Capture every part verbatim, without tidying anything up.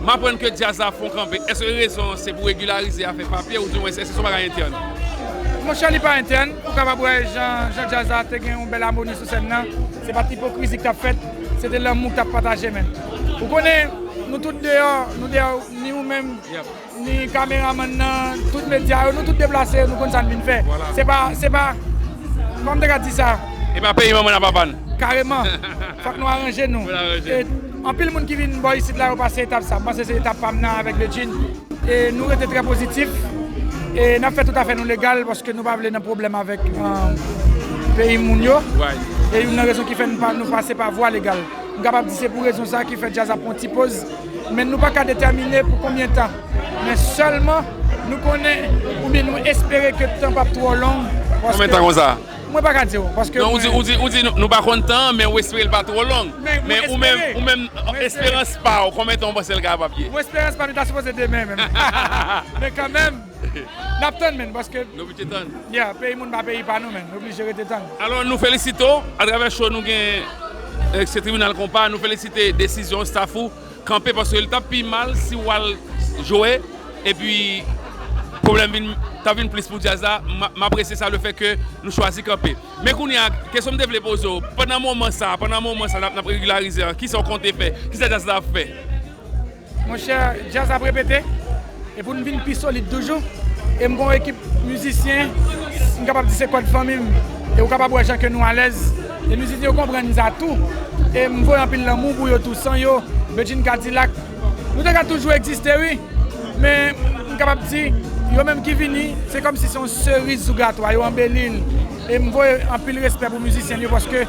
M aprann ke djaz la fè yon kanpe. Èske rezon an se pou regilarize afè papye oudimwen èske se yon bagay entèn? Monchè, li pa entèn. Ou kapab wè jan, jan djaz la te gen yon bèl amoni sou sèn nan. Se pa t ipokrizi k t ap fèt, se te lanmou k t ap pataje, men. Ou konnen, nou tout deyò, nou deyò, ni ou menm, ni kameramann nan, tout medya yo, nou tout deplase, nou konn sa n vin fè. Se pa, se pa, kòman m te ka di sa? E pa peyi manman n a papa n. Kareman. Fòk nou aranje nou. E anpil moun ki vin bò isit la, yo pase etap sa. M panse se etap pa m nan avèk Bedjine. E nou rete trè pozitif. E n ap fè tout afè nou legal paske nou pa vle nan pwoblèm avèk peyi moun yo. E youn nan rezon ki fè nou pase pa vwa legal. M kapab di se pou rezon sa ki fè djaz ap pran ti poz. Men nou pa ka detèmine pou konbyen tan. Men sèlman nou konnen oubyen nou espere ke tan p ap twò long. Konbyen tan konsa? Mwen pa ka di w, paske. Non, ou di, ou di, ou di nou pa konn tan an, men ou espere l pa twò long. Men ou menm, ou menm, esperans pa w, konbyen tan ou panse l kapab ye? Mwen esperans pa m, li ta sipoze demen menm. Men kanmenm, n ap tann, men, paske. Nou oblije tann. Ya, peyi moun pa peyi pa nou, men. Nou oblije rete tann. Alò, nou felisite w. Atravè show, nou gen, se Tribinal Konpa, nou felisite desizyon staff ou kanpe, paske l t ap pi mal si w al jwe, epi pwoblèm vin, t ap vin plis pou djaz la. M apresye sa, lefètke nou chwazi kanpe. Men kounye a, kesyon m te vle poze w, pandan moman sa, pandan moman sa n ap, n ap regilarize an, kisa w konte fè? Kisa djaz la ap fè? Monchè, djaz ap repete. E pou n vin pi solid toujou. E m gen yon ekip mizisyen, m kapab di se kòd fanmi m. E ou kapab wè jan ke nou alèz. E mizisyen yo konprann sa tou. E m voye anpil lanmou pou yo tou. San yo, Bedjine Kadilak, nou te ka toujou egziste, wi. Men, m kapab di, yo menm ki vini, se kòmsi se yon seriz sou gato a, yo anbeli l. E m voye anpil respè pou mizisyen yo paske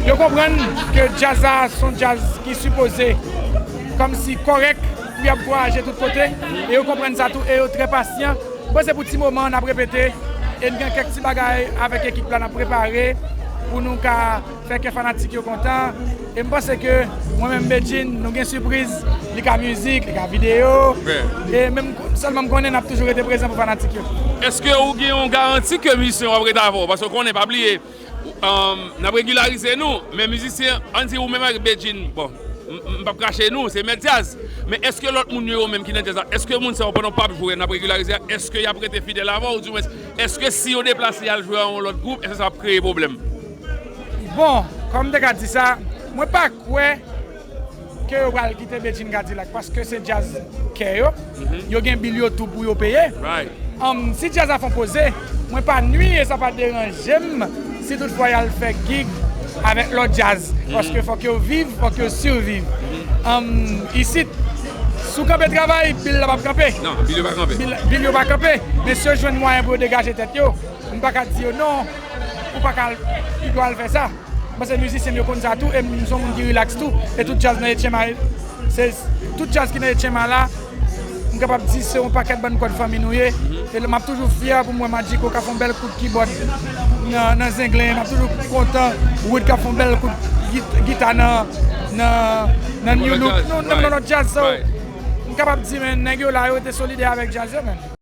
yo konprann ke djaz la se yon djaz ki sipoze kòmsi kòrèk pou y ankouraje tout kote. E yo konprann sa tou e yo trè pasyan. Bon, se pou ti moman n ap repete e n gen kèk ti bagay avèk ekip la n ap prepare pou nou ka fè kè fanatik yo kontan. E m panse ke mwen menm Bedjine, nou gen sipriz, li ka mizik, li ka videyo. E menm sèlman m konnen n ap toujou rete prezan pou fanatik yo. Èske ou gen yon garanti ke mizisyen yo ap rete avè w? Paske w konnen, pa bliye, n ap regilarize nou, men mizisyen, ann di ou menm ak Bedjine, bon, m p ap krache nou, se mèt djaz. Men èske lòt moun yo, yo menm ki nan djaz la, èske moun sa yo pandan w p ap jwe, n ap regilarize a, èske y ap rete fidèl avè w, oudimwen, èske si yo deplase y al jwe a yon lòt gwoup, èske sa ap kreye pwoblèm? Bon, kòm m te ka di sa, mwen pa kwè ke yo pral kite Bedjine Kadilak paske se djaz kè yo. Yo gen bil yo tou pou yo peye. Si djaz la fè yon poze, mwen pa nwi e sa pa deranje m si toutfwa y al fè gig avèk lòt djaz. Paske fòk yo viv, fòk yo siviv. Isit, si w kanpe travay, bil la p ap kanpe. Bil yo pa kanpe. Men si yo jwenn mwayen pou yo degaje tèt yo, m pa ka di yo non, ou pa ka, ou dwe al fè sa. M panse mizisyen m yo konn sa tou, e m se yon moun ki rilaks tou. E tout djaz nan Etchenma, se tout djaz ki nan Etchenma la, m kapab di se yon pakèt bann kòd fanmi nou ye. E m ap toujou fyè pou m wè Madjiko ka fè yon bèl kout kibòd nan, nan Zenglen. M ap toujou kontan Wood ka fè yon bèl kout gita nan, nan, nan New Look. Nou nan lòt djaz, so, m kapab di, men, nèg yo la, yo rete solidè avèk djaz yo, men.